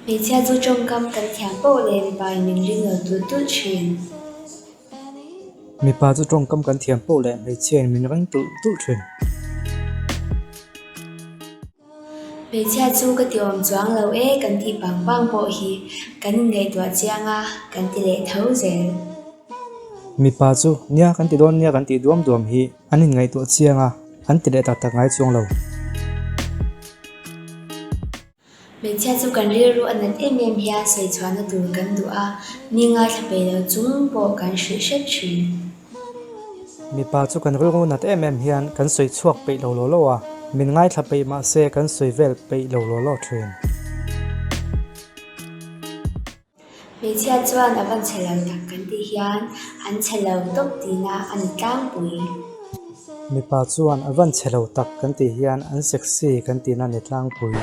Hmeichhia chu tawngkam kan thiam poh leh mipa in min ring lo tulh tulh thin. Mipa chu tawngkam kan thiam poh leh hmeichhia in min ring tulh tulh thin. Hmeichhia chu ka ti awm chuang lo e kan tih pang pang pawh hi kan inngaihtuah chiang a, kan ti leh tho zel. Mipa chu nia kan ti dawn nia kan tih duam duam hi an inngaihtuah chiang a, an ti leh tak tak ngai chuang lo. Hmeichhia chu kan rilru a nat em em hian sawi chhuahna tur kan duh a, mi ngaithla peih lo chung pawh kan hrilh hrep thin. Mipa chu kan rilru nat em em hian kan sawi chhuak peih lo law law a, min ngaithla peih mah se kan sawi vel peih lo law law thin. Hmeichhia chuan a van chhe lo tak kan tih hian an chhe lo tawp tihna a ni tlangpui. Mipa chuan a van chhe lo tak kan tih hian an sexy kan tihna a ni tlangpui.